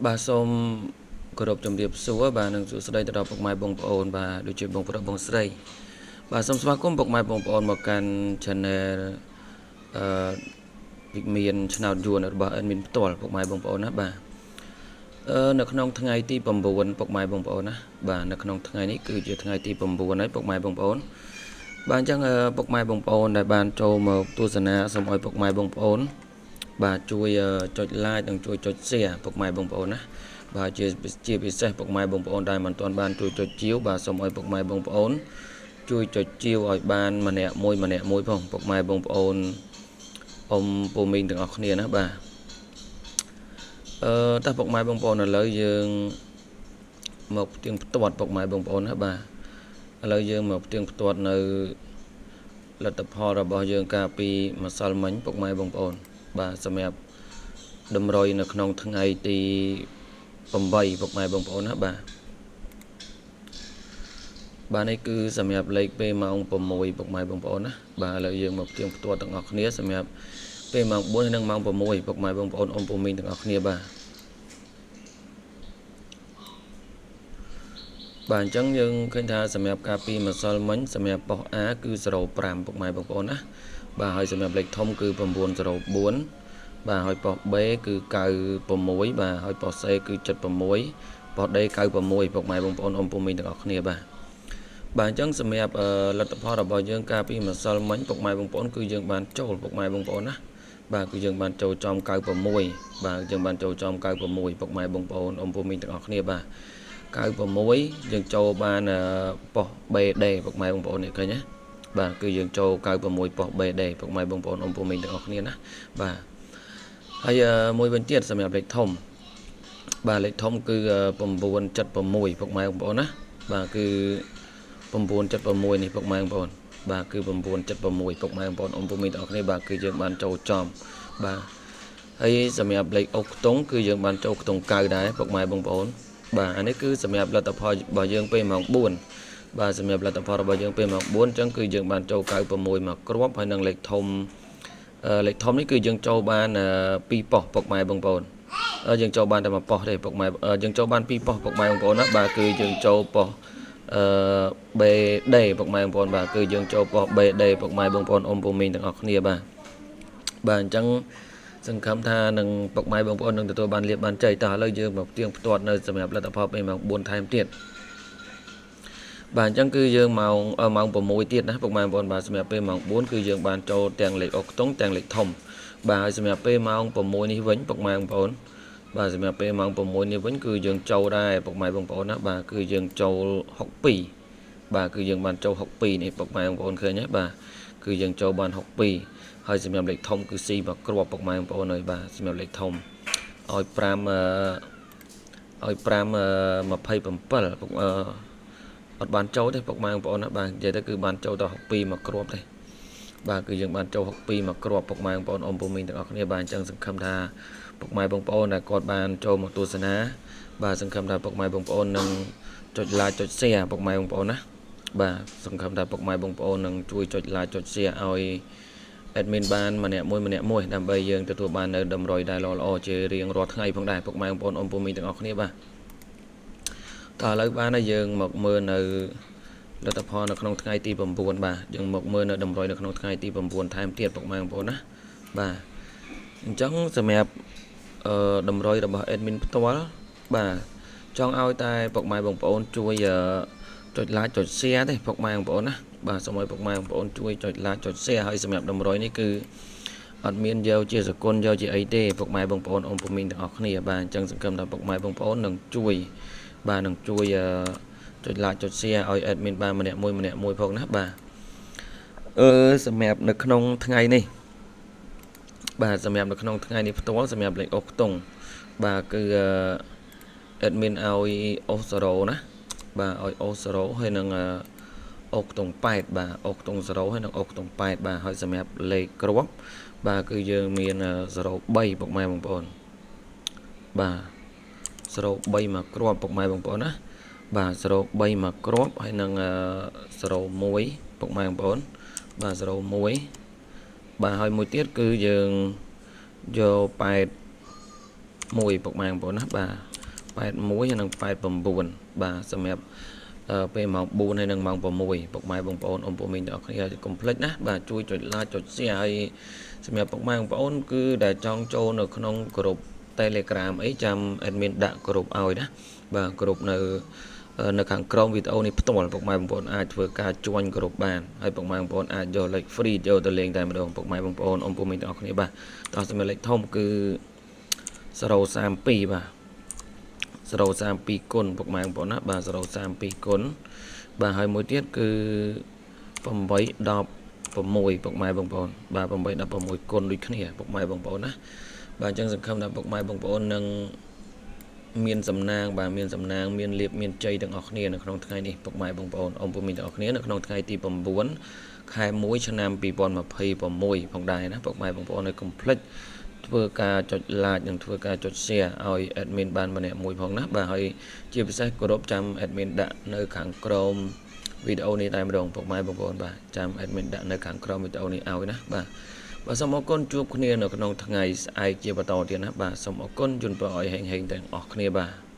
បាទសូមគោរពជំរាបសួរបាទនិងសួស្តីទៅដល់ពុកម៉ែបងប្អូនបាទដូចជាបងប្រុសបងស្រីបាទសូមស្វាគមន៍ពុកម៉ែបងប្អូនមកកាន់ Channel អឺវិមានឆ្នោតយួនរបស់ admin ផ្ទាល់ពុកម៉ែបងប្អូនណាបាទអឺនៅក្នុងថ្ងៃទី9ពុកម៉ែបងប្អូនណាបាទនៅក្នុងថ្ងៃនេះគឺជាថ្ងៃទី9ហើយពុកម៉ែបងប្អូនបាទអញ្ចឹងពុកម៉ែបងប្អូនដែលបានចូលមកទស្សនាសូមឲ្យពុកម៉ែបងប្អូនបាទជួយចុច like និងជួយចុច share ពុកម៉ែបងប្អូនណាបាទជាជាពិសេសពុកម៉ែបងប្អូនដែលមិនទាន់បានជួយចុចជាវបាទសូមឲ្យពុកម៉ែបងប្អូនជួយចុចជាវឲ្យបានម្នាក់មួយម្នាក់មួយផងពុកម៉ែបងប្អូនអ៊ំពូមីងទាំងអស់គ្នាណាបាទអឺតើពុកម៉ែបងប្អូនឥឡូវយើងមកផ្ទៀងផ្ទាត់ពុកម៉ែបងប្អូនណាបាទឥឡូវយើងមកផ្ទៀងផ្ទាត់នៅលទ្ធផលរបស់យើងកាលពីម្សិលមិញពុកម៉ែបងប្អូនបាទសម្រាប់តម្រុយនៅក្នុងថ្ងៃទី8ពុកម៉ែបងប្អូនណាបាទបាទនេះគឺសម្រាប់លេខពេលម៉ោង6ពុកម៉ែបងប្អូនណាបាទឥឡូវយើងមកផ្ទៀងផ្ទាត់ទាំងអស់គ្នាសម្រាប់ពេលម៉ោង4និងម៉ោង6ពុកម៉ែបងប្អូនអ៊ំពូមីងទាំងអស់គ្នាបាទបាទអញ្ចឹងយើងឃើញថាសម្រាប់ការពីម្សិលមិញសម្រាប់ប៉ុស A គឺ05ពុកម៉ែបងប្អូនណាបាទហើយសម្រាប់លេខធំគឺ904បាទហើយប៉ុស B គឺ96បាទហើយប៉ុស C គឺ76ប៉ុស D 96ពុកម៉ែបងប្អូនអ៊ំពូមីងទាំងអស់គ្នាបាទបាទអញ្ចឹងសម្រាប់លទ្ធផលរបស់យើងកាលពីម្សិលមិញពុកម៉ែបងប្អូនគឺយើងបានចូលពុកម៉ែបងប្អូនណាបាទគឺយើងបានចូលចំ96បាទយើងបានចូលចំ96ពុកម៉ែបងប្អូនអ៊ំពូមីងទាំងអស់គ្នាបាទ96យើងចូលបានប៉ុស BD ពុកម៉ែបងប្អូននេះឃើញទេបាទគឺយើងចូល96ប៉ុស BD ពុកម៉ែបងប្អូនអ៊ំពូមីងទាំងអស់គ្នាណាបាទហើយមួយវិញទៀតសម្រាប់លេខធំបាទលេខធំគឺ976ពុកម៉ែបងប្អូនណាបាទគឺ976នេះពុកម៉ែបងប្អូនបាទគឺ976ពុកម៉ែបងប្អូនអ៊ំពូមីងទាំងអស់គ្នាបាទគឺយើងបានចូលចំបាទហើយសម្រាប់លេខអុកខ្ទង់គឺយើងបានចូលខ្ទង់9ដែរពុកម៉ែបងប្អូនបាទអានេះគឺសម្រាប់លទ្ធផលរបស់យើងពេលម៉ោង4បាទសម្រាប់លទ្ធផលរបស់យើងពេលម៉ោង4អញ្ចឹងគឺយើងបានចូល96មកគ្រាប់ហើយនឹងលេខធំលេខធំនេះគឺយើងចូលបាន2ប៉ុសពុកម៉ែបងប្អូនយើងចូលបានតែមួយប៉ុសទេពុកម៉ែយើងចូលបាន2ប៉ុសពុកម៉ែបងប្អូនណាបាទគឺយើងចូលប៉ុសអឺ BD ពុកម៉ែបងប្អូនបាទគឺយើងចូលប៉ុស BD ពុកម៉ែបងប្អូនអ៊ំពូមីងទាំងអស់គ្នាបាទបាទអញ្ចឹងសង្ឃឹមថានឹងពុកម៉ែបងប្អូននឹងទទួលបានលាភបានជ័យតោះឥឡូវយើងមកផ្ទៀងផ្ទាត់នៅសម្រាប់លទ្ធផលពេលម៉ោង4ថែមទៀតបាទអញ្ចឹងគឺយើងម៉ោងម៉ោង6ទៀតណាពុកម៉ែបងប្អូនបាទសម្រាប់ពេលម៉ោង4គឺយើងបានចូលទាំងលេខអុកខ្ទង់ទាំងលេខធំបាទហើយសម្រាប់ពេលម៉ោង6នេះវិញពុកម៉ែបងប្អូនបាទសម្រាប់ពេលម៉ោង6នេះវិញគឺយើងចូលដែរពុកម៉ែបងប្អូនណាបាទគឺយើងចូល62បាទគឺយើងបានចូល62នេះពុកម៉ែបងប្អូនឃើញទេបាទគឺយើងចូលបាន62ហើយសម្រាប់លេខធំគឺ C មកគ្រាប់ពុកម៉ែបងប្អូនហើយបាទសម្រាប់លេខធំឲ្យ5ឲ្យ5 27ពុកអឺអត់បានចូលទេពុកម៉ែបងប្អូនណាបាទនិយាយទៅគឺបានចូលទៅ62មកគ្រាប់ទេបាទគឺយើងបានចូល62មកគ្រាប់ពុកម៉ែបងប្អូនអ៊ំពូមីងទាំងអស់គ្នាបាទអញ្ចឹងសង្ឃឹមថាពុកម៉ែបងប្អូនដែលគាត់បានចូលមកទស្សនាបាទសង្ឃឹមថាពុកម៉ែបងប្អូននឹងចុច like ចុច share ពុកម៉ែបងប្អូនណាបាទសង្ឃឹមថាពុកម៉ែបងប្អូននឹងជួយចុច like ចុច share ឲ្យ admin បានម្នាក់មួយម្នាក់មួយដើម្បីយើងទទួលបាននៅតម្រុយដែលល្អៗជារៀងរាល់ថ្ងៃផងដែរពុកម៉ែបងប្អូនអ៊ំពូមីងទាំងអស់គ្នាបាទតើឥឡូវបានហើយយើងមកមើលនៅលទ្ធផលនៅក្នុងថ្ងៃទី9បាទយើងមកមើលនៅតម្រុយនៅក្នុងថ្ងៃទី9ថែមទៀតពុកម៉ែបងប្អូនណាបាទអញ្ចឹងសម្រាប់អឺតម្រុយរបស់ admin ផ្ទាល់បាទចង់ឲ្យតែពុកម៉ែបងប្អូនជួយចុច like ចុច share ទេពុកម៉ែបងប្អូនណាបាទសូមឲ្យពុកម៉ែបងប្អូនជួយចុច like ចុច share ហើយសម្រាប់តម្រុយនេះគឺអត់មានយកជាសគុណយកជាអីទេពុកម៉ែបងប្អូនអ៊ំពូមីងទាំងអស់គ្នាបាទអញ្ចឹងសង្ឃឹមថាពុកម៉ែបងប្អូននឹងជួយបាទនឹងជួយចុច like ចុច share ឲ្យ admin បានម្នាក់មួយម្នាក់មួយផងណាបាទអឺសម្រាប់នៅក្នុងថ្ងៃនេះបាទសម្រាប់នៅក្នុងថ្ងៃនេះផ្ទាល់សម្រាប់លេខអុសខ្ទង់បាទគឺ admin ឲ្យអូស0ណាបាទឲ្យអូស0ហើយនឹងអូខ្ទង់8បាទអូខ្ទង់0ហើយនឹងអូខ្ទង់8បាទហើយសម្រាប់លេខគ្រាប់បាទគឺយើងមាន03ពុកម៉ែបងប្អូនបាទ03មកគ្រាប់ពុកម៉ែបងប្អូនណាបាទ03មកគ្រាប់ហើយនឹង01ពុកម៉ែបងប្អូនបាទ01បាទហើយមួយទៀតគឺយើងយក8 81ពុកម៉ែបងប្អូនណាបាទ81និង89បាទសម្រាប់ពេលម៉ោង4ហើយនិងម៉ោង6ពុកម៉ែបងប្អូនអ៊ំពូមីងទាំងអស់គ្នាកុំភ្លេចណាបាទជួយចុច like ចុច share ហើយសម្រាប់ពុកម៉ែបងប្អូនគឺដែលចង់ចូលនៅក្នុងក្រុម Telegram អីចាំ admin ដាក់ក្រុមឲ្យណាបាទក្រុមនៅនៅខាងក្រោមវីដេអូនេះផ្ទាល់ពុកម៉ែបងប្អូនអាចធ្វើការជួញក្រុមបានហើយពុកម៉ែបងប្អូនអាចយកលេខ free យកទៅលេងតែម្ដងពុកម៉ែបងប្អូនអ៊ំពូមីងទាំងអស់គ្នាបាទតោះសម្រាប់លេខធំគឺ032បាទ032គុណពុកម៉ែបងប្អូនណាបាទ032គុណបាទហើយមួយទៀតគឺ8 16ពុកម៉ែបងប្អូនបាទ8 16គុណដូចគ្នាពុកម៉ែបងប្អូនណាបាទអញ្ចឹងសង្ឃឹមថាពុកម៉ែបងប្អូននឹងមានសំណាងបាទមានសំណាងមានលៀបមានជ័យទាំងអស់គ្នានៅក្នុងថ្ងៃនេះពុកម៉ែបងប្អូនអ៊ំពូមីងទាំងអស់គ្នានៅក្នុងថ្ងៃទី9ខែ1ឆ្នាំ2026ផងដែរណាពុកម៉ែបងប្អូនឲ្យកុំភ្លេចធ្វើការចុច like និងធ្វើការចុច share ឲ្យ admin បានម្នាក់មួយផងណាបាទហើយជាពិសេសគោរពចាំ admin ដាក់នៅខាងក្រោមវីដេអូនេះតែម្ដងពុកម៉ែបងប្អូនបាទចាំ admin ដាក់នៅខាងក្រោមវីដេអូនេះឲ្យណាបាទបាទសូមអរគុណជួបគ្នានៅក្នុងថ្ងៃស្អែកជាបន្តទៀតណាបាទសូមអរគុណជូនពរឲ្យហេងហេងទាំងអស់គ្នាបាទ។